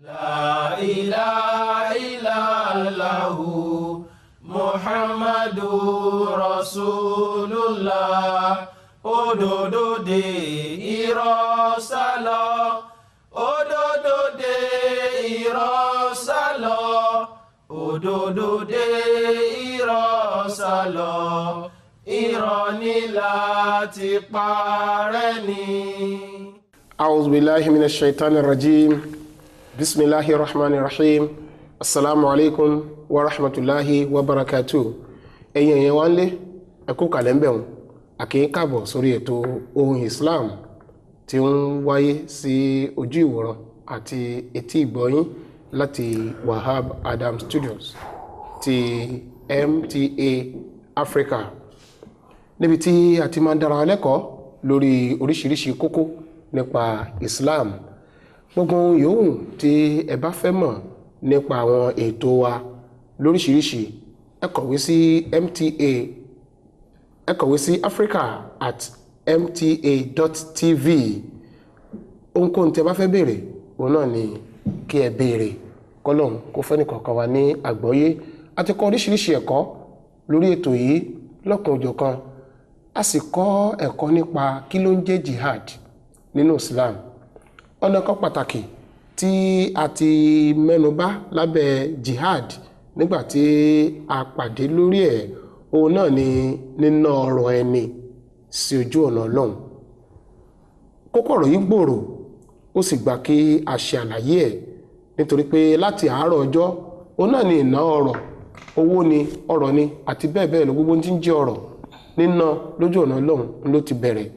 La ilaha illallahu Muhammadu Rasulullah. Òdodo dé irọ́ sálọ. Òdodo dé irọ́ sálọ. Òdodo dé irọ́ sálọ. Irọ́ ní láti parẹ́ ni. أعوذ بالله من الشيطان الرجيم بسم الله الرحمن الرحيم السلام عليكم ورحمة الله وبركاته. Ẹ̀yin èèyàn wa ńlé, ẹ kú kàlẹ́ ń bẹ̀rùn àkì í káàbọ̀ sórí ètò Ohùn Islam tí ń wáyé sí ojú ìwòran àti etí ìgbọ́yín láti Wahab Adam Studios ti MTA Africa, níbi tí a ti máa ń dára wa lẹ́kọ̀ọ́ lórí oríṣiríṣi kókó nípa Islam. Gbogbo ohun yòówù tí ẹ bá fẹ́ mọ̀ nípa àwọn ètò wa lóríṣiríṣi, ẹ kọ̀wé sí MTA, ẹ kọ̀wé sí africa@mta.tv. Ohunkóhun tí ẹ bá fẹ́ béèrè, òun náà ni kí ẹ béèrè, kọ́lọ́hún kó fẹ́ nìkọ̀ọ̀kan wa ní àgbọ́yé. A ti kọ́ oríṣiríṣi ẹ̀kọ́ lórí ètò yìí lọ́kan òjọ̀kan. A sì kọ́ ẹ̀kọ́ nípa kí ló ń jẹ́ jihad nínú Islam. Ọ̀nà kan pàtàkì tí a ti mẹ́nubà lábẹ́ jihad nígbà tí a pàdé lórí ẹ̀, òun náà ni níná ọrọ̀ ẹni sí ojú ọ̀nà Ọlọ́run. Kókó ọ̀rọ̀ yìí gbòòrò, ó sì gbà kí a ṣe àlàyé ẹ̀, nítorí pé láti àárọ̀ ọjọ́, òun náà ni ìná ọrọ̀, owó ni, ọrọ̀ ni, àti bẹ́ẹ̀ bẹ́ẹ̀ lọ. Gbogbo tí ń jẹ́ ọrọ̀ níná lójú ọ̀nà Ọlọ́run ló ti bẹ̀rẹ̀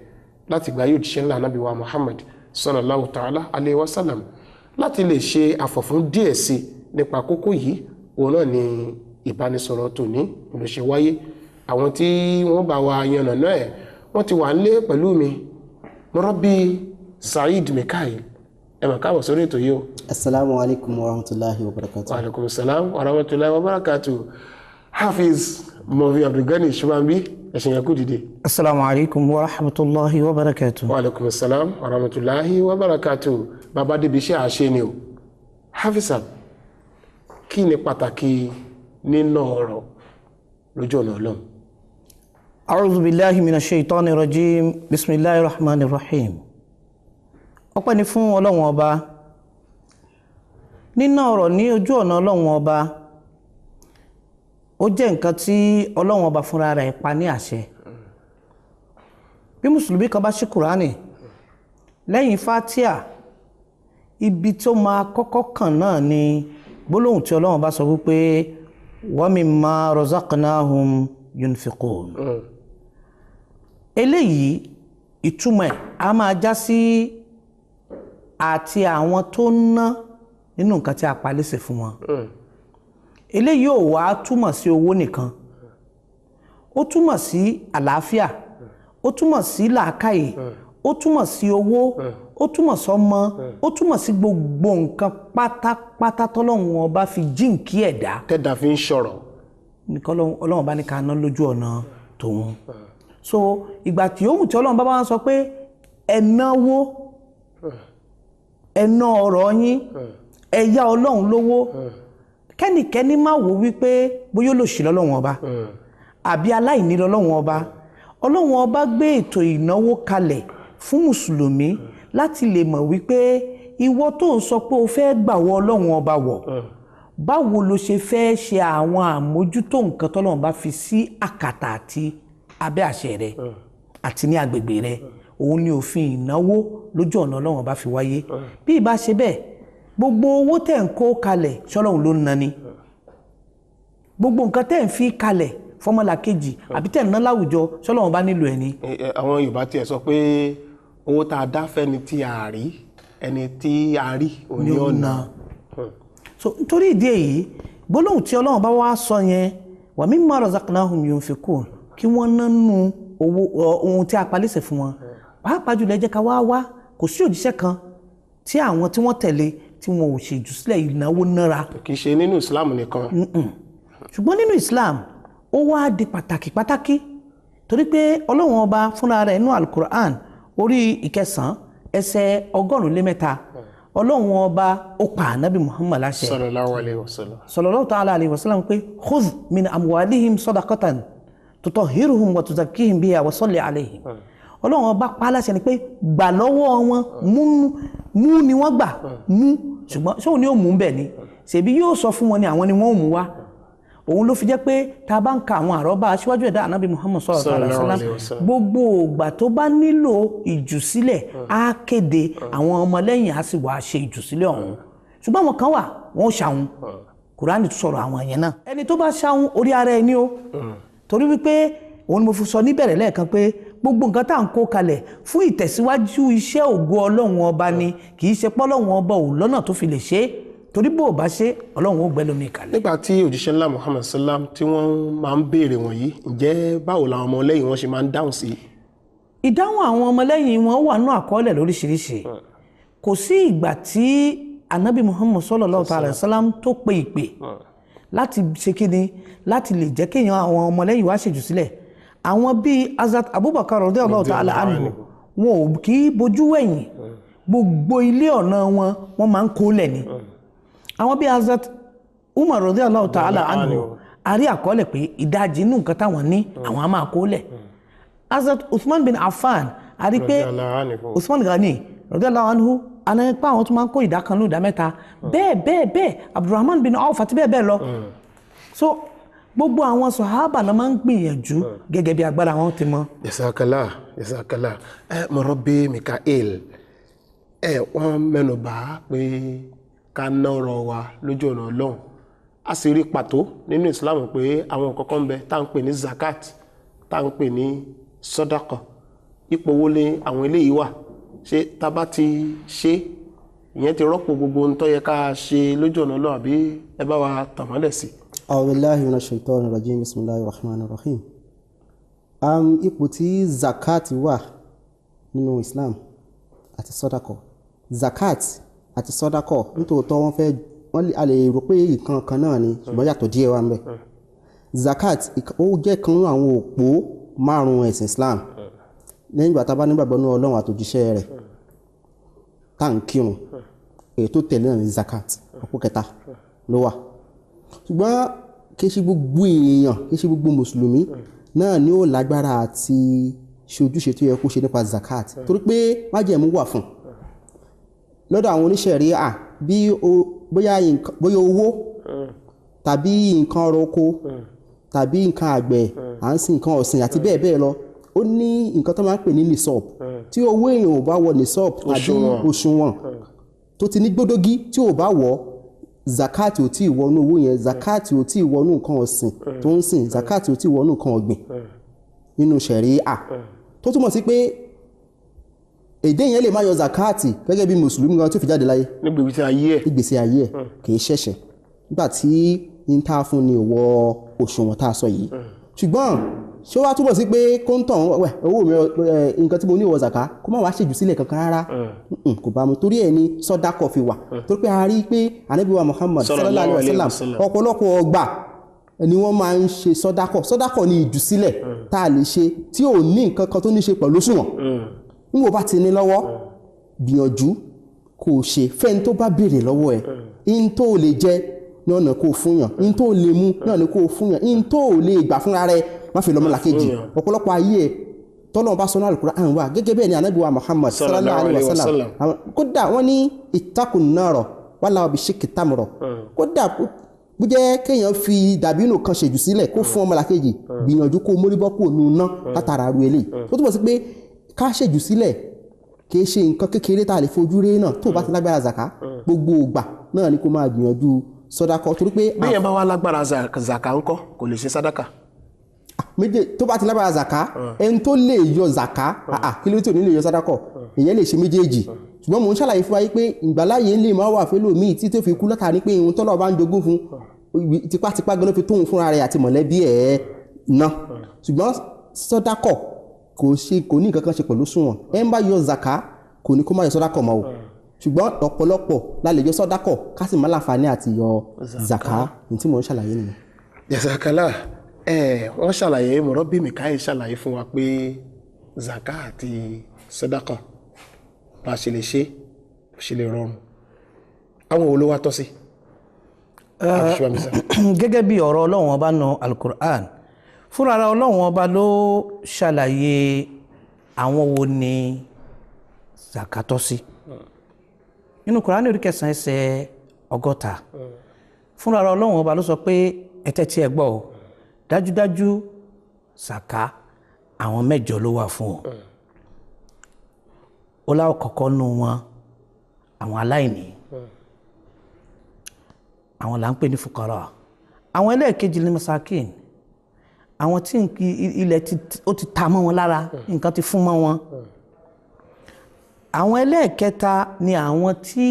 láti gba yóò jíṣẹ́ ńlá Ànábì wa Muhammad sallallahu ta'ala alayhi wa sallam. Láti lè ṣe àfọ̀fún díẹ̀ sí nípa kókó yìí, òun náà ni ìbánisọ̀rọ̀ tòní ló ṣe wáyé. Àwọn tí wọ́n bá wa yànnàná ẹ̀, wọ́n ti wà nílé pẹ̀lú mi, Murabbi Saheed Mikael. Ẹ mà káàbọ̀ sórí ètò yìí o. Assalamu alaikum wa rahmatulahi wa barakatuh. Wa alaikum salam wa rahmatulahi wa barakatuh. Hafiz Mọ̀fí Abdulgani Ṣubambi, ẹ̀sìn yẹn kú dìde. Assalamu alaikum wa rahmatulahi wa barakatuh. Wa alaikum salam wa rahmatulahi wa barakatuh. Bàbá débi iṣẹ́ àṣẹ ni o. Hafiz, kí ni pàtàkì nínà ọ̀rọ̀ lójú ọ̀nà Ọlọ́run? A'udhu billahi minash shaitani rajim. Bismillahir rahmanir rahim. Ọpẹ́ ni fún Ọlọ́run ọba. Nínà ọ̀rọ̀ ní ojú ọ̀nà Ọlọ́run ọba, ó jẹ́ nǹkan tí Ọlọ́run ọba fúnra rẹ̀ pa ní àṣẹ. Bí mùsùlùmí kan bá ṣí Kùránì lẹ́yìn Fátíà, ibi tó máa kọ́kọ́ kàn náà ni gbólóhùn tí Ọlọ́run bá sọ wípé wa mimma razaqnahum yunfiqun. Eléyìí ìtumọ̀ ẹ̀ a máa já sí àti àwọn tó ń ná nínú nǹkan tí a pa léṣe fún wọn. Eléyìí ò wá túmọ̀ sí owó nìkan, ó túmọ̀ sí àlàáfíà, ó túmọ̀ sí làákàyè, ó túmọ̀ sí owó, ó túmọ̀ sọ́mọ, ó túmọ̀ sí gbogbo nǹkan pátápátá tọ́lọ́run ọba fi jíǹkí ẹ̀dá tẹ́dà fi ń sọ̀rọ̀ nìkan Ọlọ́run bá ní ká ná lójú ọ̀nà tòun. So ìgbà tí òun tí Ọlọ́run bá bá ń sọ pé ẹ náwó, ẹ ná ọrọ̀ yín, ẹ yá Ọlọ́run lówó, kẹ́nìkẹ́ni má wò wípé bóyá olòṣì lọ́lọ́run ọba àbí aláìní lọ́lọ́run ọba. Ọlọ́run ọba gbé ètò ìnáwó kalẹ̀ fún mùsùlùmí láti lè mọ̀ wípé ìwọ tó ń sọ pé o fẹ́ gbà wọ Ọlọ́run ọba wọ̀, báwo lo ṣe fẹ́ ṣe àwọn àmójútó nǹkan tọ́lọ́run bá fi sí àkàtà àti abẹ́ àṣẹ rẹ àti ní agbègbè rẹ. Òun ni òfin ìnáwó lójú ọ̀nà Ọlọ́run ọba fi wáyé. Bí ìbá ṣe bẹ́ẹ̀, gbogbo owó tẹ̀ ń kó kalẹ̀ ṣọlọ́run ló ń ná ni, gbogbo nǹkan tẹ̀ ń fi kalẹ̀ fọmọlàkejì àbí tẹ̀ ń ná láwùjọ ṣọlọ́run bá nílò ẹ̀ ni. Àwọn Yorùbá tiẹ̀ sọ pé owó tá a dá fẹ́ni tí a rí, ẹni tí a rí òní ọ̀nà. So nítorí ìdí èyí, gbólóhùn tí Ọlọ́run bá wá sọ yẹn, wa mimma razaqnahum yunfiqun, kí wọ́n ná nù owó ohun tí a palẹ́sẹ̀ fún wọn. Pàápàá jùlọ, ẹ jẹ́ ká wá wá, kò sí òjíṣẹ́ kan tí àwọn tí wọ́n tẹ̀lé tí wọn ò ṣe jù sílẹ̀ ìnáwó nára. Kì í ṣe nínú Islam nìkan. Ṣùgbọ́n nínú Islam ó wá di pàtàkì pàtàkì, torí pé Ọlọ́run ọba fúnra rẹ̀ nínú Al-Qur'an orí ìkẹsàn-án ẹsẹ̀ 103. Ọlọ́run ọba ó pa ànábì Muhammad láṣẹ Sallallahu alayhi wa sallam. Sallallahu ta'ala alayhi wa sallam pé khudh min amwalihim sadaqatan tutahhiruhum wa tuzakkihim biha wa salli alayhim. Ọlọ́run ọba pa á láṣẹ ni pé gbà lọ́wọ́ wọn, mú ni wọ́n gbà mú, ṣùgbọ́n ṣóun ni ó mú bẹ́ẹ̀ ni, ṣèbí yóò sọ fún wọn ni àwọn ni wọ́n ó mú wá. Òun ló fi jẹ́ pé tá a bá ń ka àwọn àrọ́bá aṣíwájú ẹ̀dá ànábì Muhammad sallallahu alaihi wasallam, gbogbo ògbà tó bá nílò ìjùsílẹ̀ á kéde, àwọn ọmọlẹ́yìn á sì wá ṣe ìjùsílẹ̀ ọ̀hún. Ṣùgbọ́n àwọn kan wà wọ́n ó ṣàwọn, Kùránì tún sọ̀rọ̀ àwọn yẹn náà. Ẹni tó bá ṣàwọn orí ara ẹni o, torí wípé òun ni mo fi sọ níbẹ̀rẹ̀ lẹ́ẹ̀kan pé gbogbo nǹkan tá à ń kó kalẹ̀ fún ìtẹ̀síwájú iṣẹ́ ògo Ọlọ́run ọba ni, kì í ṣe pọ́lọ́run ọba ò lọ́nà tó fi lè ṣe é, torí bó o bá ṣe Ọlọ́run ó gbẹ́ lómi kalẹ̀. Nígbà tí òjíṣẹ́ ńlá Muhammad sallam tí wọ́n máa ń béèrè wọ̀nyí, ǹjẹ́ báwo làwọn ọmọlẹ́yìn wọn ṣe máa ń dáhùn sí? Ìdáhùn àwọn ọmọlẹ́yìn wọn wà nínú àkọọ́lẹ̀ lóríṣiríṣi. Kò sí ìgbà tí anabi Muhammad sallallahu ta'ala sallam tó pe ìpè láti ṣe kíni, láti lè jẹ́ kéèyàn àwọn ọmọlẹ́yìn wá ṣèjù sílẹ̀. Àwọn bíi Hazrat Abubakar radiyallahu ta'ala anhu, wọn ò kì í bojú wẹ̀yìn, gbogbo ilé ọ̀nà wọn wọ́n máa ń kó lẹ̀ ni. Àwọn bíi Hazrat Umar radiyallahu ta'ala anhu, a rí àkọọ́lẹ̀ pé ìdajì inú nǹkan táwọn ní àwọn á máa kó lẹ̀. Hazrat Uthman bin Affan, a rí pé Uthman Ghani radiyallahu anhu, anáyẹpá àwọn tó máa ń kó ìdá kan ní ìdá mẹ́ta, bẹ́ẹ̀ bẹ́ẹ̀ bẹ́ẹ̀, Abdurrahman bin Auf àti bẹ́ẹ̀ bẹ́ẹ̀ lọ. So gbogbo àwọn sọ̀hábà náà máa ń gbìyànjú gẹ́gẹ́ bí agbára wọn ti mọ. Jazakallah, jazakallah. Mọ̀rọ́bí Mikael, wọ́n mẹ́nu bà pé ká ná ọrọ̀ wa lójú ọ̀nà Ọlọ́run. A sì rí pàtó nínú Islam pé àwọn nǹkan kan ń bẹ tá à ń pè ní zakat, tá à ń pè ní sọ́dákọ̀. Ipò wo ni àwọn eléyìí wà? Ṣé tá bá ti ṣe ìyẹn ti rọ́pò gbogbo ohun tó yẹ ká ṣe lójú ọ̀nà Ọlọ́run, àbí ẹ bá wa tàn mọ́lẹ̀ sí? A'udhu billahi minash shaitani rajim, bismillahir rahmanir rahim. Ipò tí zakat wà nínú Islam àti sọ́dákọ̀. Zakat àti sọ́dákọ̀ nítòótọ́ wọ́n fẹ́, wọ́n lè rò pé nǹkan kan náà ni, ṣùgbọ́n yàtọ̀ díẹ̀ wà ńbẹ̀. Zakat ó jẹ́ kan nínú àwọn òpó márùn-ún ẹ̀sìn Islam. Lẹ́yìn ìgbà tá a bá nígbàgbọ́ nínú Ọlọ́run àtòjíṣẹ́ rẹ̀ tá à ń kírun, èyí tó tẹ̀lé náà ní zakat, òpó kẹta ló wà. Ṣùgbọ́n kì í ṣe gbogbo èèyàn, kì í ṣe gbogbo mùsùlùmí náà ni ó lágbára àti ṣe ojúṣe tó yẹ kó ṣe nípa zakat, torí pé májẹ̀mú wà fún lọ́dọ̀ àwọn oníṣẹ̀ríà, bí bóyá owó tàbí nǹkan ọrọ̀ oko tàbí nǹkan àgbẹ̀, à ń sin nǹkan ọ̀sìn àti bẹ́ẹ̀ bẹ́ẹ̀ lọ. Ó ní nǹkan tó máa ń pè ní nisọ́ọ̀bù. Tí owó èèyàn ò bá wọ nisọ́ọ̀bù tàbí òṣùwọ̀n tó ti ní gbódógí, tí ò bá wọ̀, zakat ò tí ì wọnú owó yẹn, zakat ò tí ì wọnú nǹkan ọ̀sìn tó ń sìn, zakat ò tí ì wọnú nǹkan ọ̀gbìn nínú ṣẹ̀ríà. Tó túmọ̀ sí pé èdè yẹn lè má yọ zakati gẹ́gẹ́ bí mùsùlùmí gan tó fi jáde láyé nígbèsí ayé ẹ̀, nígbèsí ayé ẹ̀ kì í ṣẹ̀ṣẹ̀ nígbà tí n ta fún ni òwò òṣùwọ̀n tá a sọ yìí. Ṣùgbọ́n ṣé wàá túbọ̀ sí pé kóńtàn owó mi, nǹkan tí mo ní ìwọ zaka, kó má wàá ṣèjú sílẹ̀ kankan rárá, kò bá mu. Torí ẹ̀ ni sọ́dákọ̀ fi wà, torí pé a rí i pé ànábì wa Muhammad sallallahu alayhi wa sallam ọ̀pọ̀lọpọ̀ ọgbà ni wọ́n máa ń ṣe sọ́dákọ̀. Sọ́dákọ̀ ni ìjùsílẹ̀ tá a lè ṣe tí ò ní nǹkan kan tó ní ṣe pẹ̀lú òṣùwọ̀n. Níwò bá ti ní lọ́wọ́, gbìyànjú kò ṣe fẹ́ni tó bá béèrè lọ́wọ́ ẹ̀. In tó lè jẹ ní ọ̀nà kó fún yàn, in tó lè mu náà ni kó fún yàn, in tó lè gbà fúnra rẹ̀ má fi lọ́mọ làkejì. Ọ̀pọ̀lọpọ̀ ayé ẹ̀ tọ́lọ́run bá sọnù Al-Qur'an wà gẹ́gẹ́ bẹ́ẹ̀ ni ànábì wa Muhammad sallallahu alayhi wa sallam. Kódà wọ́n ní ittaqun nara walaw bishiqqi tamra. Kódà bó jẹ́ kéèyàn fi dàbínù kan ṣèjù sílẹ̀ kó fún ọmọ làkejì, gbìyànjú kó mórí bọ́ kúrò nínú iná látara ru eléyìí. Tó túmọ̀ sí pé ká ṣèjù sílẹ̀ kì í ṣe nǹkan kékeré tá a lè fojú rí náà. Tó bá ti lágbára zaka, gbogbo ògbà náà ni kó máa gbìyànjú sọ́dákọ̀, torí pé. Bẹ́ẹ̀ bá wá lágbára zaka ńkọ́, kò lè ṣe sádàkà. Méje tó bá ti lágbára zaka, ẹni tó lè yọ zaka, kí ló tí ò ní lè yọ sádàkọ̀, ìyẹn lè ṣe méjèèjì. Ṣùgbọ́n mò ń ṣàlàyé fún wa pé ìgbàláyé lè máa wà fẹ́lòmíì tí tó fi kú látàrí pé ihun tọ́lọ́ bá ń jogún fún tipátipá gan ló fi tóun fúnra rẹ̀ àti mọ̀lẹ́bí ẹ̀ ná. Ṣùgbọ́n sọ́dákọ̀ kò ṣe, kò ní nǹkan kan ṣe pẹ̀lú sùnwọ̀n. Ẹ ń bá yọ zaka kò ní kó má yọ sọ́dákọ̀ mọ́ o. Ṣùgbọ́n ọ̀pọ̀lọpọ̀ la lè yọ sọ́dákọ̀ ká sì má láǹfààní àti yọ zaka. Ní tí mò ń ṣàlàyé nìyẹn. Jazakallah. Wọ́n ṣàlàyé, Mọ̀rọ́bí Mikael ṣàlàyé fún wa pé zaka àti sọ́dákọ̀ bá ṣe lè ṣe, bó ṣe lè rọrùn. Àwọn wo ló wá tọ́ sí? Gẹ́gẹ́ bí ọ̀rọ̀ Ọlọ́run ọba nù Al-Qur'an, fúnra Ọlọ́run ọba ló ṣàlàyé àwọn wo ni zaka tọ́ sí. Nínú Kùránì orí kẹsàn-án ẹsẹ̀ 60, fúnra Ọlọ́run ọba ló sọ pé ẹ tẹ́tí ẹ gbọ́ o, dájúdájú zaka àwọn mẹ́jọ ló wà fún o. Ó láwọn kọ̀ọ̀kan nù wọn àwọn aláìní, àwọn là ń pè ní fukara. Àwọn ẹlẹ́ẹ̀kejì ní masakin, àwọn tí ilẹ̀ ó ti ta mọ́ wọn lára, nǹkan ti fún mọ́ wọn. Àwọn ẹlẹ́ẹ̀kẹta ni àwọn tí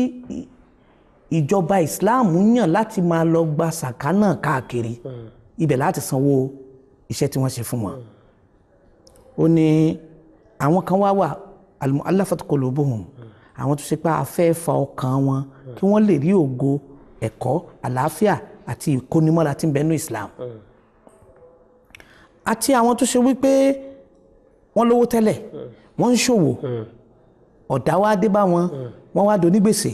ìjọba Islam yàn láti máa lọ gba sàká náà káàkiri, ibẹ̀ láti sanwó iṣẹ́ tí wọ́n ṣe fún wọn. Ó ní àwọn kan wá wà al-mu'allafat qulubuhum, àwọn tó ṣe pé a fẹ́ fa ọkàn wọn kí wọ́n lè rí ògo ẹ̀kọ́, àlàáfíà àti ìkónimọ́ra tí ń bẹ nínú Islam. Àti àwọn tó ṣe wípé wọ́n lówó tẹ́lẹ̀, wọ́n ń ṣòwò, ọ̀dá wá dé bá wọn, wọ́n wá donígbèsè,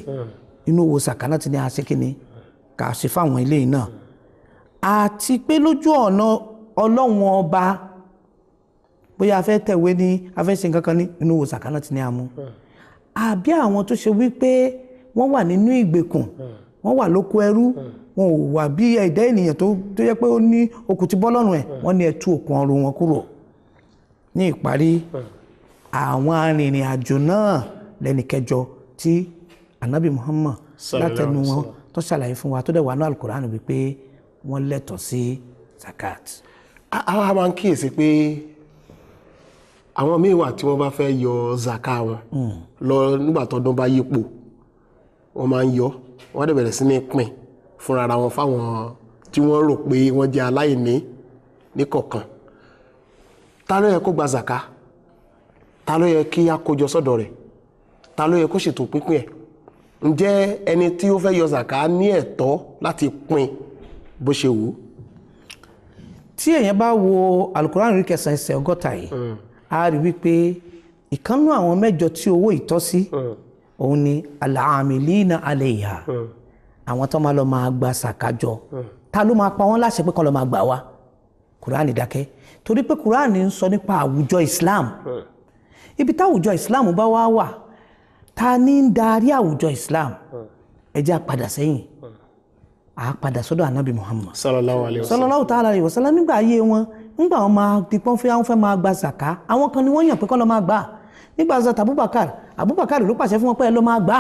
inú owó sàkánà ti ní aṣekínni kà ṣe fáwọn ilé náà. Àti pé lójú ọ̀nà Ọlọ́run ọba, bóyá a fẹ́ tẹ̀wé ní, a fẹ́ ṣe nǹkan kan ní, inú owó sàkánà ti ní amú. Àbí àwọn tó ṣe wípé wọ́n wà nínú ìgbèkùn, wọ́n wà lóko ẹrú, wọn ò wà bí ẹ̀dá ènìyàn tó yẹ pé ó ní okùn ti bọ́ lọ́rùn ẹ̀, wọ́n ní ẹ tú okùn ọrùn wọn kúrò. Ní ìparí, àwọn arìnrìn àjò náà lẹ́ni kẹjọ tí Anabi Muhammad látẹnu wọn tó ṣàlàyé fún wa, tó dẹ̀ wà ní Al-Qur'an wípé wọ́n lẹ́tọ̀ọ́ sí zakat. Àwa máa ń kíyèsí pé àwọn míì wà tí wọ́n bá fẹ́ yọ zaka wọn lọ nígbà tọdún bá yípo, wọ́n máa ń yọ, wọ́n dẹ̀ bẹ̀rẹ̀ sí ní pín fúnra ara wọn fáwọn tí wọ́n rò pé wọ́n jẹ́ aláìní níkọ̀ọ̀kan. Ta ló yẹ kó gba zaka? Ta ló yẹ kí a kójọ sọ́dọ̀ rẹ̀? Ta ló yẹ kó ṣètò pínpín ẹ̀? Ǹjẹ́ ẹni tí ó fẹ́ yọ zaka ní ẹ̀tọ́ láti pín bó ṣe wù ú? Tí èèyàn bá wo Al-Qur'an orí kẹsàn-án ẹsẹ̀ 60 yìí, a rí wípé ìkànnú àwọn mẹ́jọ tí owó ìtọ́sí òun ni al-amilina alayha, àwọn tó máa lọ máa gba sàkájọ. Ta ló máa pa wọ́n láṣẹ pé kán lọ máa gbà wá? Kùránì dákẹ́, torí pé Kùránì ń sọ nípa àwùjọ Islam. Ibi táwùjọ Islam bá wá wà, ta ní ń darí àwùjọ Islam? Ẹ jẹ́ á padà sẹ́yìn, á padà sọ́dọ̀ Anabi Muhammad sallallahu alayhi wa sallam, sallallahu ta'ala alayhi wa sallam. Nígbà ayé wọn, nígbà wọn máa di pọ́n fẹ́, àwọn fẹ́ máa gba sàká, àwọn kan ni wọ́n yàn pé kán lọ máa gbà. Nígbà zata Abubakar, Abubakar ló pàṣẹ fún wọn pé ẹ lọ máa gbà.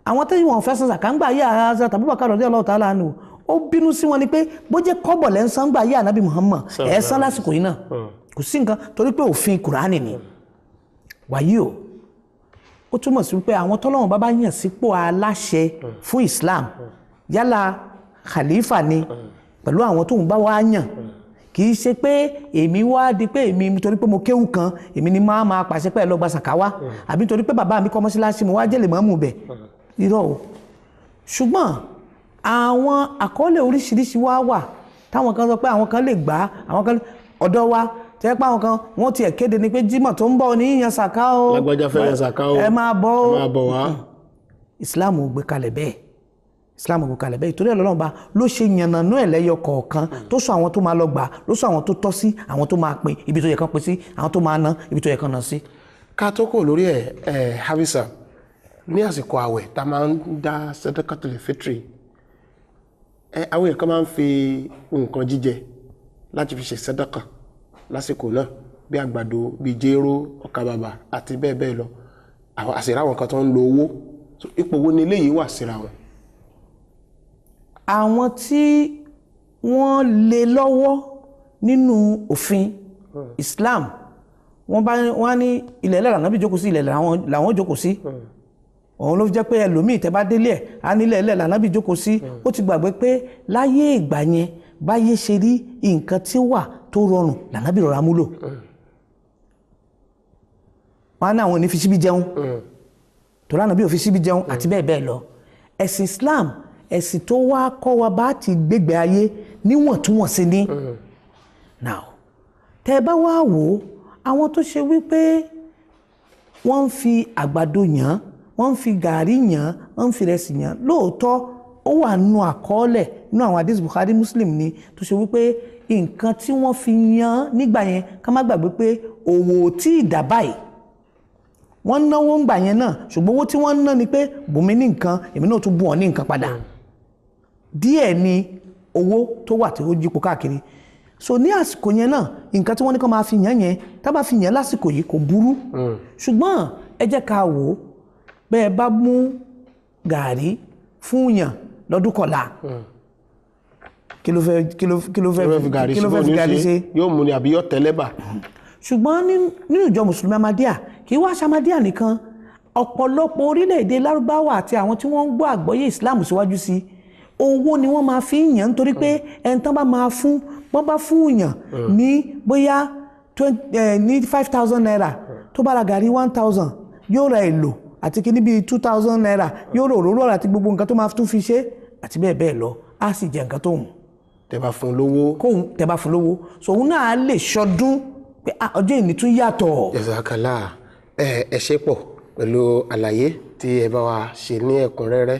Àwọn tẹ́yìn wọn fẹ́ san sàká ńgbà ayé zata Abubakar radiyallahu ta'ala anhu, ó bínú sí wọn ni pé bó jẹ́ kọ́bọ̀ lẹ́ ń san ńgbà ayé Anabi Muhammad, ẹ̀ san lásìkò yìí náà, kò sí nǹkan, torí pé òfin Kùránì ni. Wàyí o, ó túmọ̀ sí pé àwọn tọ́lọ́wọ́n bá bá yàn sípò aláṣẹ fún Islam, yálà khalifa ni pẹ̀lú àwọn tóun bá wá yàn, kì í ṣe pé èmi wá di pé èmi torí pé mo kéwù kan èmi ni máa máa pàṣẹ pé ẹ lọ gba sàká wá, àbí torí pé bàbá mi kọ́ mọ́ṣáláṣí mo wá jẹ́ lè mọ́mù bẹ̀. Irọ́ o. Ṣùgbọ́n àwọn àkọọ́lẹ̀ oríṣiríṣi wá wà táwọn kan sọ pé àwọn kan lè gbà á, àwọn kan ọ̀dọ́ wa tẹ́ pé àwọn kan wọ́n tiẹ̀ kéde ni pé Jímọ̀ tó ń bọ̀ ní yíyan sàká o, lágbájá fẹ́ yan sàká o, ẹ máa bọ̀ o, ẹ máa bọ̀ wá. Islam ò gbé kalẹ̀ bẹ́ẹ̀. Islam kò kalẹ̀ bẹ́ẹ̀, ìtorí Ọlọ́run bá ló ṣe yànnàná ẹ̀ lẹ́yọ kọ̀ọ̀kan, tó sọ àwọn tó máa lọ gbà, ló sọ àwọn tó tọ́ sí, àwọn tó máa pín ibi tó yẹ kán pín sí, àwọn tó máa ná ibi tó yẹ kán ná sí. Ká tó kò lórí ẹ ẹ Hafisa, ní àsìkò àwẹ̀ tá a máa ń dá sadaqatul fitri, ẹ àwọn èèyàn kan máa ń fi nǹkan jíjẹ láti fi ṣe sàdákà lásìkò náà, bí àgbàdo, bí jéró, ọkà bàbà àti bẹ́ẹ̀ bẹ́ẹ̀ lọ. Àwọn àṣírí àwọn kan tó ń lo owó, ipò wo ni eléyìí wà síra wọn? Àwọn tí wọ́n lè lọ́wọ́ nínú òfin Islam, wọ́n bá wọ́n ní ilẹ̀ ẹlẹ́rà náà bí jókòó sí, ilẹ̀ làwọn jókòó sí. Òun ló jẹ́ pé ẹlòmíì tẹ́ bá délé ẹ̀ á nílẹ̀ ẹlẹ́rà náà bí jókòó sí. Ó ti gbàgbé pé láyé ìgbà yẹn báyé ṣe rí, nǹkan tí wà tó rọrùn lànàbí rọra múlò. Wọ́n á ní àwọn ò ní fi síbí jẹun, tó lánàá bí ò fi síbí jẹun àti bẹ́ẹ̀ bẹ́ẹ̀ lọ. Ẹ̀sìn Islam, ẹ̀sìn tó wá kọ́ wa bá ti gbégbé ayé níwọ̀ntúnwọ̀nsí ní. Now, tẹ́ bá wá wò ó, àwọn tó ṣe wípé wọ́n ń fi àgbàdo yàn, Wọ́n ń fi gàárì yàn, wọ́n ń fi ìrẹsì yàn. Lóòótọ́ ó wà nínú àkọọ́lẹ̀ nínú àwọn hadith Bukhari Muslim ni tó ṣe wípé nǹkan tí wọ́n fi yàn nígbà yẹn, ká má gbàgbé pé òwò tí ì dà báyìí, wọ́n náwó ń gbà yẹn náà, ṣùgbọ́n owó tí wọ́n ń ná ni pé bùnmi ní nǹkan, èmi náà tún bùn ọ́ ní nǹkan padà. Díẹ̀ ni owó tó wà tí ó yípo káàkiri. So ní àsìkò yẹn náà, nǹkan tí wọ́n ní kó máa fi yàn yẹn, tá bá fi yàn lásìkò yìí kò burú. Ṣùgbọ́n ẹ jẹ́ ká wò ó, bẹ́ẹ̀ bá mú gàárì fún yàn lọ́dún kọ̀la, kí ló fẹ́ fi gàárì ṣe? Yóò mú ni àbí yóò tẹ́lẹ̀bà. Ṣùgbọ́n nínú ìjọ mùsùlùmí Ahmadiyya, kì í wá ṣe Ahmadiyya nìkan, ọ̀pọ̀lọpọ̀ orílẹ̀-èdè Lárúbáwá àti àwọn tí wọ́n ń gbọ́ àgbọ́yé Islam síwájú sí, owó ni wọ́n máa fi ń yàn, nítorí pé ẹni tán bá máa fún, wọ́n bá fún yàn ní bóyá ní 5,000 naira, tó bá ra gàrí 1,000, yóò ra èlò àti kíní bíi 2,000 naira, yóò rò òróró àti gbogbo nǹkan tó máa tún fi ṣe àti bẹ́ẹ̀ bẹ́ẹ̀ lọ, á sì jẹ nǹkan tó wù. Tẹ́ bá fún lówó. Kóhun tẹ́ bá fún lówó, so òun náà lè ṣọdún pé ọjọ́ ìní tún yàtọ̀. Jazakallah, ẹ ṣe pọ̀ pẹ̀lú àlàyé tí ẹ bá wa ṣe ní ẹ̀kúnrẹ́rẹ́.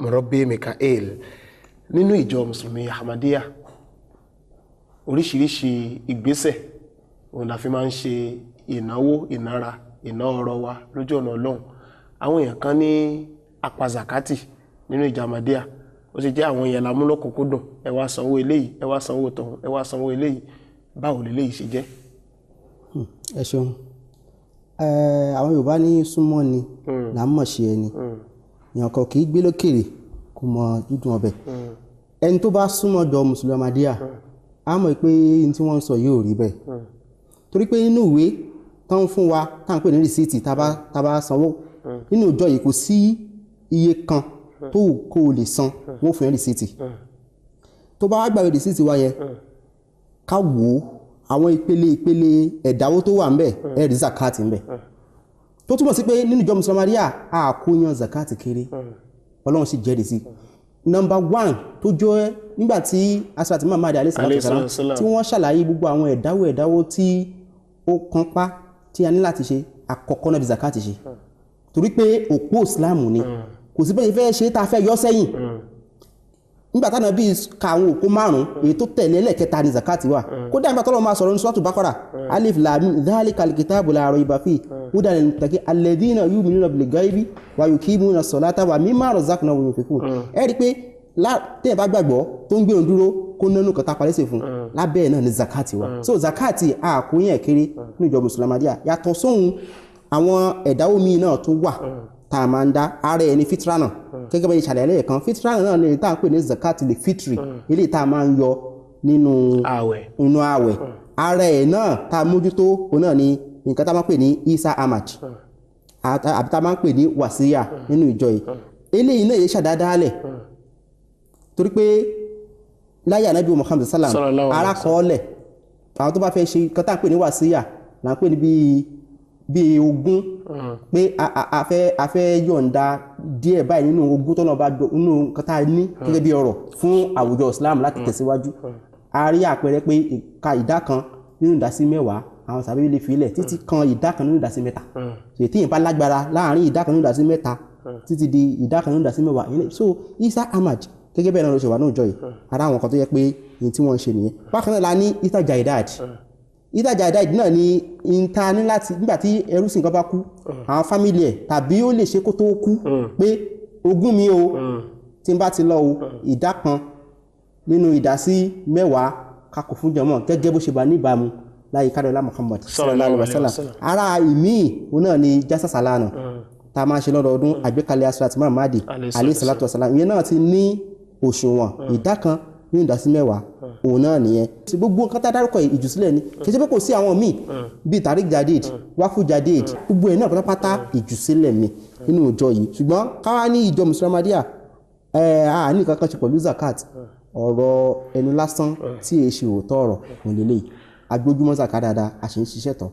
Murabbi Mikael, nínú ìjọ mùsùlùmí Ahmadiyya, oríṣiríṣi ìgbésẹ̀ òun la fi máa ń ṣe ìnáwó, ìnára, ìná ọrọ̀ wa lójú ọ̀nà Ọlọ́run. Àwọn èèyàn kan ní apazakati nínú ìjọ Ahmadiyya, ó sì jẹ́ àwọn èèyàn lámúlọ́kùnkúndùn, ẹ wá sanwó eléyìí, ẹ wá sanwó tọ̀hún, ẹ wá sanwó eléyìí, báwo leléyìí ṣe jẹ́? Ẹ ṣeun. Àwọn Yorùbá ní súnmọ́ ni là ń mọ̀ ṣe ẹni. Èèyàn kan kì í gbé lókèrè kó mọ dídùn ọbẹ̀. Ẹni tó bá súnmọ́ jọ mùsùlùmí Ahmadiyya á mọ̀ pé ní tí wọ́n ń sọ yóò rí bẹ́ẹ̀. Torí pé nínú ìwé tó ń fún wa tá à ń pè ní rìsíìtì tá a bá sanwó nínú ìjọ yìí, kò sí iye kan tó wù kó o lè san, wọ́n fún ẹ rìsíìtì. Tó bá wá gbàgbé rìsíìtì wa yẹn, ká wò ó àwọn ìpele ìpele ẹ̀dáwó tó wà ńbẹ̀, ẹ rí zakati ńbẹ̀. Tó túmọ̀ sí pé nínú ìjọ mùsùlùmí Ahmadiyya a kò yan zakati kéré, Ọlọ́run sì jẹ́rìí sí. Nọ́mbà 1 tó jẹ́ nígbà tí Hazrat Muhammad alayhi salatu wasalam tí wọ́n ṣàlàyé gbogbo àwọn ẹ̀dáwó ẹ̀dáwó tí ó kan pa tí a ní láti ṣe, àkọ́kọ́ náà bí zakati ṣe. Torí pé òpó Islam ni, kò sí bẹ́ẹ̀ fẹ́ ṣe tá a fẹ́ yọ sẹ́yìn. Nígbà táwọn bíi ka àwọn òpó márùn-ún, èyí tó tẹ̀lé ẹlẹ́kẹta ni zakati wà. Kódà nígbà tọ́lọ́ máa sọ̀rọ̀ ní Suratu Baqara, alif lam mim dhalikal kitabu la rayba fihi hudan lil muttaqin alladhina yu'minuna bil ghaibi wa yuqimuna as-salata wa mimma razaqnahum yunfiqun. Ẹ rí i pé tẹ́ẹ̀ bá gbàgbọ́ tó ń gbèrò dúró kó nánú kan tá a parí sí fún, lábẹ́ ẹ̀ náà ni zakati wà. So zakati àkóyàn kéré ní ìjọ mùsùlùmí Ahmadiyya. Yàtọ̀ sóhun àwọn ẹ̀dáwó míì náà tó wà tá a máa ń dá, ara ẹni fitra náà gẹ́gẹ́ bá ṣe ṣàlàyé lẹ́ẹ̀kan, fitra náà ni tá a ń pè ní zakati lè fitri, eléyìí tá a máa ń yọ nínú ààwẹ̀. Ara ẹ̀ náà tá a mójútó òun náà ni nǹkan tá a máa ń pè ní Isa Ahmad àbí tá a máa ń pè ní wàsíyà nínú ìjọ yìí. Eléyìí náà yìí ṣàdádálẹ̀ torí pé láyé Ànábì Muhammad sallam ara kọ́ọ́lẹ̀ àwọn tó bá fẹ́ ṣe nǹkan tá a ń pè ní wàsíyà là ń pè ní bíi ogún, pé a fẹ́ yọ̀ǹda díẹ̀ báyìí nínú ogún tọ́nà bá nínú nǹkan tá a ní gẹ́gẹ́ bí ọrọ̀ fún àwùjọ Islam láti tẹ̀síwájú. A rí àpẹẹrẹ pé ìka ìdá kan nínú ìdásí 10 àwọn sàbí lè fi ilẹ̀ títí kan ìdá kan nínú ìdásí 3. Ṣètì yìí bá lágbára láàrin ìdá kan nínú ìdásí 3 títí di ìdá kan nínú ìdásí 10. So Isa Ahmad gẹ́gẹ́ bẹ́ẹ̀ náà ló ṣe wà ní ìjọ yìí, ara àwọn kan tó yẹ pé ní tí wọ́n ń ṣe nìyẹn. Bákan náà la ní Isa Jaidad. Isa Jaidad náà ni ìta ní láti nígbà tí ẹrú sì nǹkan bá kú, àwọn fámìlì ẹ̀ tàbí ó lè ṣe kó tó kú pé ogún mi o, tí n bá ti lọ o, ìdá kan nínú ìdásí 10 kakò fún jọmọ gẹ́gẹ́ bó ṣe bá níbàámu láyé kádọ́lá Muhammad sallallahu alaihi wasallam. Ara ìmíì òun náà ni jásà sàlánà tá a máa ṣe lọ́dọọdún, àgbékalẹ̀ Hazrat Muhammad alayhi salatu wasalam, ìyẹn náà ti ní òṣùwọ̀n ìdá kan nínú ìdásí 10 òun náà nìyẹn. Gbogbo nǹkan tá a dárúkọ ìjùsílẹ̀ ni, kì í ṣe pé kò sí àwọn míì bíi Tariq Jadid, Wafu Jadid, gbogbo ẹ̀ náà pátápátá ìjùsílẹ̀ ni nínú ìjọ yìí. Ṣùgbọ́n káwá ní ìjọ mùsùlùmí Ahmadiyya a ní nǹkan kan ṣe pẹ̀lú zakat, ọ̀rọ̀ ẹnu lásán tí èyí ṣe òótọ́ ọ̀rọ̀ òun lélẹ́yìí. Agbójúmọ́ zakat dáadáa, a sì ń ṣiṣẹ́ tán.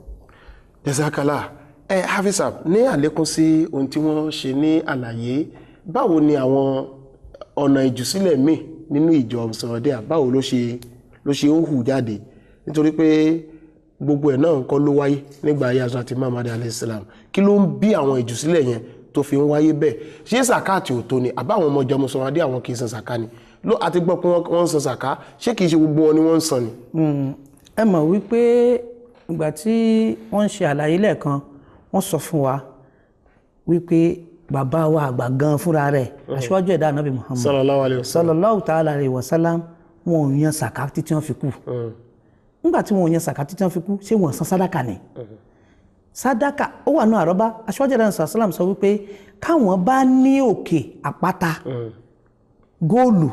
Jazakallah. Hafizab, ní àlékún sí ohun tí wọ́n ṣe ní àlàyé, báwo ni àwọn ọ̀nà ìjùsílẹ̀ míì nínú ìjọ Ahmadiyya báwo ló ṣe ń hù jáde? Nítorí pé gbogbo ẹ̀ náà nǹkan ló wáyé nígbà ayé Hazrat Muhammad alayhi salam. Kí ló ń bí àwọn ìjùsílẹ̀ yẹn tó fi ń wáyé bẹ́ẹ̀? Ṣé zakati ò tó ni, àbáwọn ọmọ ìjọ mùsùlùmí àwọn kì í san zaka ni? Ló àti gbọ́ pé wọ́n ń san zaka, ṣé kì í ṣe gbogbo wọn ni wọ́n ń san ni? Ẹ mọ̀ wípé ìgbà tí wọ́n ń ṣe àlàyé lẹ́ẹ̀kan, wọ́n sọ fún wa wípé bàbá wa àgbà gan fúnra rẹ̀, aṣíwájú ẹ̀dá Ànábì Muhammad sallallahu alayhi wa sallam, sallallahu ta'ala alayhi wa sallam, wọn ò yan sàká títí wọ́n fi kú. Nígbà tí wọn ò yan sàká títí wọ́n fi kú, ṣé wọ́n san sádàkà ni? Sádàkà ó wà ní àrọ́bá. Aṣíwájú ẹ̀dá sallam sọ wípé káwọn bá ní òkè àpáta góòlù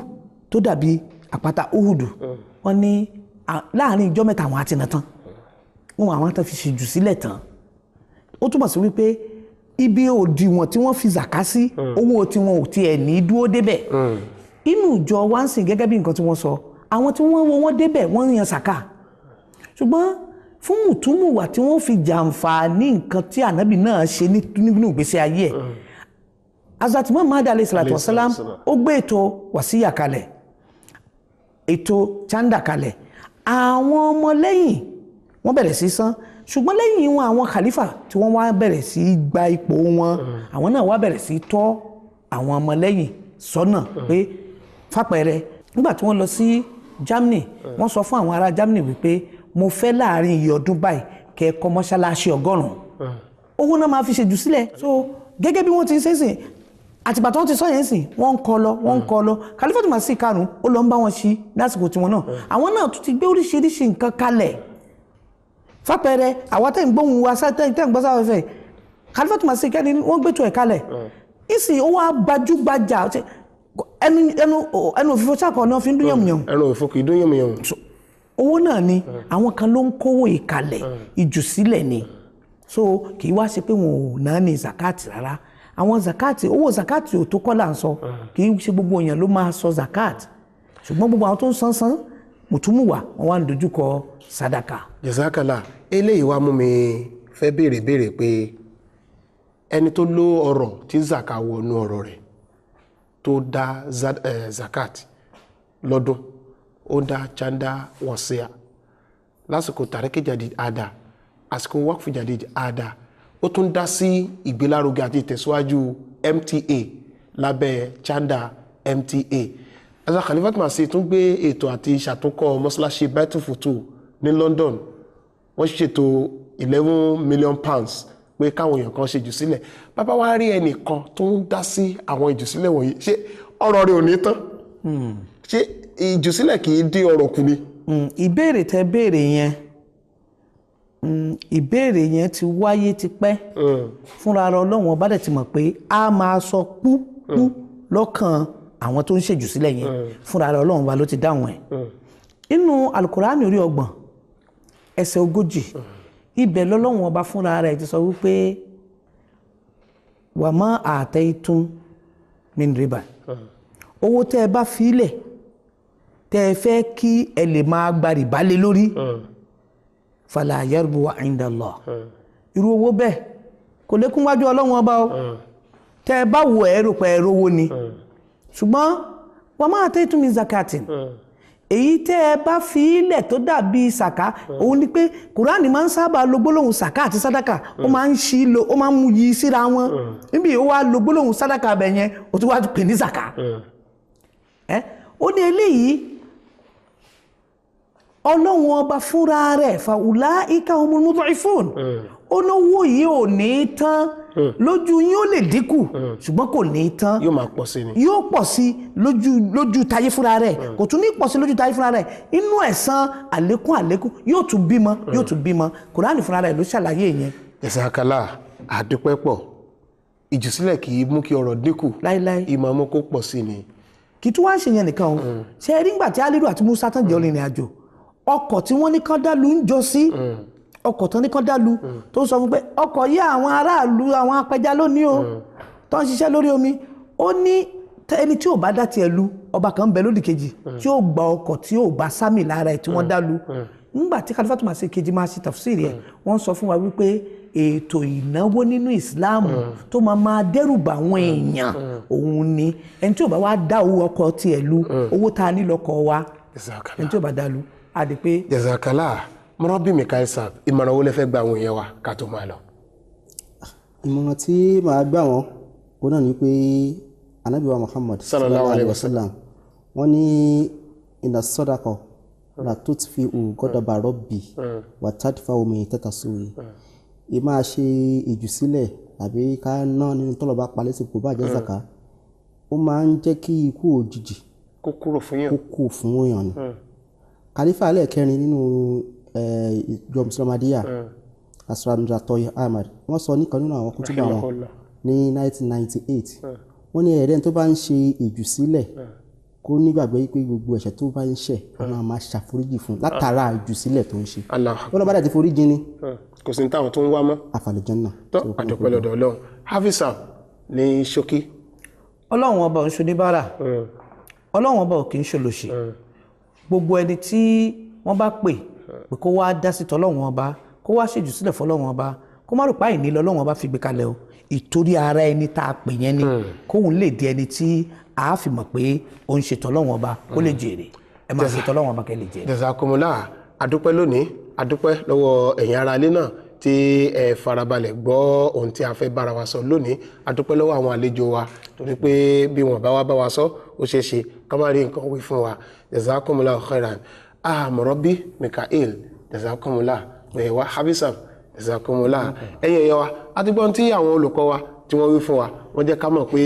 tó dàbí àpáta Uhudu, wọ́n ní láàrin ìjọ́ mẹ́ta àwọn àti nàtán wọn àwọn tó fi ṣèjù sílẹ̀ tán. Ó túmọ̀ sí wípé ibi òdiwọ̀n tí wọ́n fi zàká sí, owó tí wọn ò tiẹ̀ ní dúró débẹ̀. Inú ìjọ wa ń sìn gẹ́gẹ́ bí nǹkan tí wọ́n sọ, àwọn tí wọ́n wo wọ́n débẹ̀ wọ́n ń yan sàká, ṣùgbọ́n fún mùtúmùwà tí wọ́n fi jàǹfààní nǹkan tí ànábì náà ṣe nínú ìgbésí ayé ẹ̀. Hazrat Muhammad alayhi salatu wasalam ó gbé ètò wàsíyà kalẹ̀, ètò chanda kalẹ̀, àwọn ọmọlẹ́yìn wọ́n bẹ̀rẹ̀ sí san. Ṣùgbọ́n lẹ́yìn wọn, àwọn khalifa tí wọ́n wá bẹ̀rẹ̀ sí gba ipò wọn, àwọn náà wá bẹ̀rẹ̀ sí tọ́ àwọn ọmọlẹ́yìn sọ́nà pé fàpẹẹrẹ nígbà tí wọ́n lọ sí Germany, wọ́n sọ fún àwọn ará Germany wípé mo fẹ́ láàrin iye ọdún báyìí kẹ́ ẹ kọ́ mọ́ṣáláṣí 100. Owó náà máa fi ṣèjú sílẹ̀. So gẹ́gẹ́ bí wọ́n ti ń sẹ́sìn àtìgbà tí wọ́n ti sọ yẹn sìn, wọ́n ń kọ́ lọ, wọ́n ń kọ́ lọ. Khalifatu Masih karùn-ún ó lọ ń bá wọn ṣí lásìkò tiwọn náà. Àwọn náà tún ti gbé oríṣiríṣi nǹkan kalẹ̀. Fàpẹẹrẹ àwa tẹ̀ ń gbóhùn wa tẹ̀ ń gbọ́ sáfẹ́fẹ́, Khalifatu Masih kẹ́ni wọ́n gbé tó ẹ̀ kalẹ̀ ìsìn ó wá gbajúgbajà. Ẹnu òfìfo ṣàkọ náà fi ń dún yànmùyànmù. Ẹnu òfìfo kì í dún yànmùyànmù. Owó náà ni àwọn kan ló ń kówó ìkalẹ̀ ìjùsílẹ̀ ni. So kì í wá ṣe pé wọn ò náà ní zakati rárá. Àwọn zakati, owó zakati ò tó kọ́ là ń sọ, kì í ṣe gbogbo èèyàn ló máa sọ zakati, ṣùgbọ́n gbogbo àwọn tó ń san san mùtúmùwà wọn wá ń dojúkọ sadaka. Jazakala, eléyìí wá mú mi fẹ́ béèrè pé ẹni tó ló ọrọ̀ tí zaka wọnú ọrọ̀ rẹ̀ tó dá zakat lọ́dún, ó dá chanda wọ̀síà lásìkò tàríkì jadid àdá, àsìkò wákùfù jadid àdá, ó tún dá sí ìgbélárugẹ àti ìtẹ̀síwájú MTA lábẹ́ chanda MTA. Hazrat Khalifat Masih tún gbé ètò àti ìṣàtúnkọ́ mọ́ṣáláṣí Baitul Futuh ní London. Wọ́n ṣètò £11 million pé káwọn èèyàn kan ṣe jù sílẹ̀. Bàbá wa rí ẹnìkan tó ń dá sí àwọn ìjùsílẹ̀ wọ̀nyí, ṣé ọ̀rọ̀ rẹ̀ ò ní tán? Ṣé ìjùsílẹ̀ kì í dín ọrọ̀ kù ni? Ìbéèrè tẹ béèrè yẹn, ìbéèrè yẹn ti wáyé tipẹ́. Fúnra ara Ọlọ́run ọba dẹ̀ ti mọ̀ pé a máa sọ púpú lọ́kàn àwọn tó ń ṣèjù sílẹ̀ yẹn. Fúnra ara Ọlọ́run ọba ló ti dáhùn ẹ̀. Inú Alukurani orí 30 ẹsẹ̀ 40, ibẹ̀ lọ́lọ́run ọba fúnra rẹ̀ ti sọ wípé wà má àtẹ̀tún min riba. Owó tẹ́ ẹ bá filẹ̀ tẹ́ ẹ fẹ́ kí ẹ lè máa gba rìbá lé lórí, fala yarbu inda Allah. Irú owó bẹ́ẹ̀ kò lékún wájú Ọlọ́run ọba o. Tẹ́ ẹ bá wo ẹ rò pé ẹ rówó ni, ṣùgbọ́n wà má àtẹ̀tún min zakatin, èyí tẹ́ ẹ bá fi ilẹ̀ tó dàbí sàká, òun ni pé Kùránì máa ń sábà lo gbólóhùn sàká àti sádàkà, ó máa ń ṣí lo, ó máa ń mú yí síra wọn. Níbi ó wá lo gbólóhùn sádàkà bẹ̀ yẹn, ó tún wá pè ní sàká. Ó ní eléyìí Ọlọ́run ọba fúnra rẹ̀ fa ulaika humul mud'ifun. Ó náwó yìí ò ní tán lójú yín, ó lè dínkù ṣùgbọ́n kò ní tán, yóò máa pọ̀ sí ni, yóò pọ̀ sí lójú tayé fúnra rẹ̀, kò tún ní pọ̀ sí lójú tayé fúnra rẹ̀. Inú ẹ̀san àlékún àlékún yóò tún bímọ, yóò tún bímọ. Kùránì fúnra rẹ̀ ló ṣàlàyé yẹn. Jazakala, àdúpẹ́ pọ̀. Ìjùsílẹ̀ kì í mú kí ọrọ̀ dínkù láíláí, ìmọ̀ mú kó pọ̀ sí ni. Kì í tún wá ṣe yẹn nìkan o. Ṣe rí nígbà tí Aliru àti Musa tán jẹ́ olùrìnrìn àjò, ọkọ̀ tí wọ́n ní kán dá lu ń jọ sí, ọkọ̀ tán ní kán dá lu tó ń sọ fún pé ọkọ̀ yí àwọn aráàlú àwọn apẹja lónìí o, tó ń ṣiṣẹ́ lórí omi. Ó ní ẹni tí ò bá dá tiẹ̀ lu, ọba kan ń bẹ lódì kejì tí ó gba ọkọ̀ tí ò bá sámì lára ẹ̀ tí wọ́n dá lu. Nígbà tí Khalifatu Masih kejì máa ṣe tafsiri ẹ̀, wọ́n sọ fún wa wípé ètò ìnáwó nínú Ìsìláàmù tó máa máa dẹ́rùbà àwọn èèyàn òun ni ẹni tí ò bá wá dá owó ọkọ̀ tiẹ̀ lu, owó tá a ní lọ́kọ̀ wa, ẹni tí ò bá dá lu á di pé. Jazakala, mọ́rọ́bì Mikael Sab, ìmọ̀ràn wo lẹ fẹ́ gba àwọn èèyàn wa ká tó máa lọ? Ìmọ̀ràn tí màá gbà wọ́n Ó náà ní pé Ànábì wa Muhammad Sallallahu alayhi wa sallam wọ́n ní inna sadaqa la tutfi'u ghadaba rabbi wa tadfa'u maytata su'i. Ì máa ṣe ìjùsílẹ̀ àbí ká ná nínú tọ́lọ̀ bá palẹ́ sí kò bá jẹ́ zaka, ó máa ń jẹ́ kí ikú òjijì kó kúrò fún yàn. Kó kù fún èèyàn ni. Khalifa ẹlẹ́ẹ̀kẹrin nínú ìjọ Mùsùlùmí Asra Toyi Ahmad, wọ́n sọ nìkan nínú àwọn kútúbà wọn Rahimahullah. ní 1998, wọ́n ní ẹ̀rẹ́ tó bá ń ṣe ìjùsílẹ̀ kó nígbàgbọ́ pé gbogbo ẹ̀ṣẹ̀ tó bá ń ṣẹ̀, Ọlọ́run máa ṣàforíjì fún látara ìjùsílẹ̀ tó ń ṣe. Allah. Wọ́n bá dẹ̀ ti foríjì ni Kò sí ní táwọn tó ń wá mọ́. Àfàlùjánnà. Tó àdúpẹ́ lọ́dọ̀ Ọlọ́run. Hafisa, ní ṣókí. Ọlọ́run ọba ò ń ṣoníbàárà, Ọlọ́run ọba ò kì í ṣolòṣì. Gbogbo ẹni tí wọ́n bá pè pé kó wá dá sí tọ́lọ́run ọba, kó wá ṣèjù sílẹ̀ fọlọ́run ọba, kó má rò páyì ní lọ́lọ́run ọba fi gbé kalẹ̀ o. Ìtorí ara ẹni tá a pè yẹn ni kóun lè di ẹni tí a fi mọ̀ pé ó ń ṣe tọ́lọ́run ọba, kó lè jèrè. Ẹ máa ṣe tọ́lọ́run ọba kẹ́ lè jèrè. Jazakumullah. Àdúpẹ́ lónìí, àdúpẹ́ lọ́wọ́ ẹ̀yin ará ilé náà tí ẹ farabalẹ̀ gbọ́ ohun tí a fẹ́ bára wa sọ lónìí. Àdúpẹ́ lọ́wọ́ àwọn àlejò wa, torí pé bí wọ́n bá wá bá wa sọ, ó ṣeé ṣe ká má rí nǹkan wí fún wa. Jazakumullah khairan. Ahmarabi Mikael, jazakumullah. Ẹ̀wá Habisam, jazakumullah. Ẹ̀yin ẹ̀yẹ wa, a ti gbọ́n tí àwọn olùkọ́ wa tí wọ́n wí fún wa. Wọ́n jẹ́ ká mọ̀ pé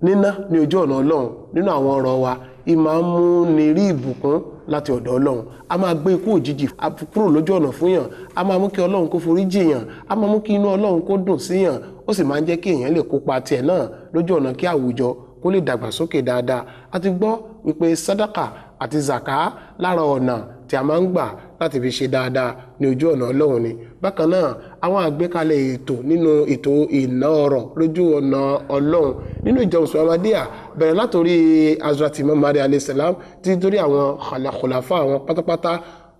níná ní ojú ọ̀nà Ọlọ́run nínú àwọn ọ̀rọ̀ wa ì máa ń mú ni rí ìbùkún láti ọ̀dọ̀ Ọlọ́run, a máa gbé ikú òjijì kúrò lójú ọ̀nà fún yàn, a máa mú kí Ọlọ́run kó forí jìyàn, a máa mú kí inú Ọlọ́run kó dùn sí yàn, ó sì máa ń jẹ́ kí èèyàn lè kópa tiẹ̀ náà lójú ọ̀nà kí àwùjọ kó lè dàgbàsókè dáadáa. A ti gbọ́ wípé sàdákà àti zàká lára ọ̀nà tí a máa ń gbà láti fi ṣe dáadáa ní ojú ọ̀nà Ọlọ́run ni. Bákan náà, àwọn àgbékalẹ̀ ètò nínú ètò ìná ọrọ̀ lójú ọ̀nà Ọlọ́run nínú ìjọ Mùsùlùmí Ahmadiyya bẹ̀rẹ̀ látòrí Hazrat Imam Mahdi alayhi salam títí torí àwọn khulafa àwọn pátápátá,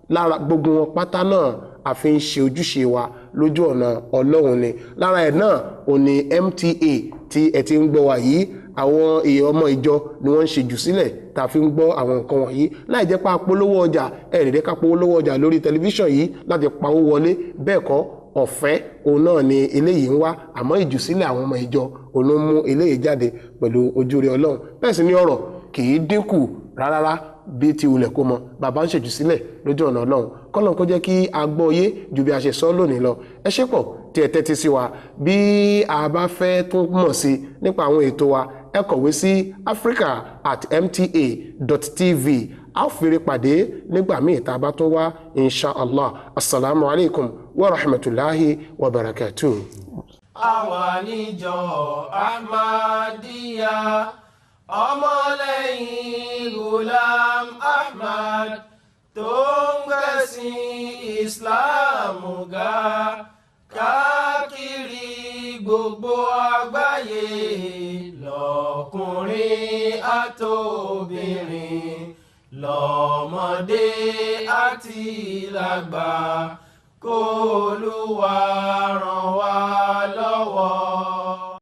lára gbogbo wọn pátá náà, a fi ń ṣe ojúṣe wa lójú ọ̀nà Ọlọ́run ni. Lára ẹ̀ náà ò ní MTA tí ẹ ti ń gbọ́ wa yìí. Àwọn èèyàn ọmọ ìjọ ni wọ́n ń ṣe jù sílẹ̀ tá a fi ń gbọ́ àwọn nǹkan wọ̀nyí láì jẹ́ pa polówó ọjà. Ẹ̀ lè ká polówó ọjà lórí tẹlifíṣàn yìí láti pawó wọlé, bẹ́ẹ̀ kọ́, ọ̀fẹ́ òun náà ni eléyìí ń wá. Àmọ́ ìjùsílẹ̀ àwọn ọmọ ìjọ òun ló ń mú eléyìí jáde pẹ̀lú ojú rere Ọlọ́run. Bẹ́ẹ̀ sì ni ọ̀rọ̀ kì í dínkù rárá bí ti wulẹ̀ kó mọ bàbá ń ṣèjù sílẹ̀ lójú ọ̀nà Ọlọ́run. Kọ́lọ́n kó jẹ́ kí a gbọ́ yé ju bí a ṣe sọ lónìí lọ. Ẹ ṣé pọ̀ tí ẹ tẹ́tí sí wa. Bí a bá fẹ́ tún mọ̀ sí nípa àwọn ètò wa, ẹ kọ̀wé sí africa@mta.tv. A ó fèrè pàdé nígbà míì tá a bá tún wá, inshallah. Asalaamu alaykum wa rahmatulahi wa barakatuh. Àwa níjọ Ahmadiyya, ọmọlẹ́yìn Ghulam Ahmad tó ń gbẹ̀sìn Islam ga káàkiri gbogbo àgbáyé, lọ́kùnrin àtobìnrin, lọ́mọdé àti lágbà, kó Olúwa ràn wá lọ́wọ́.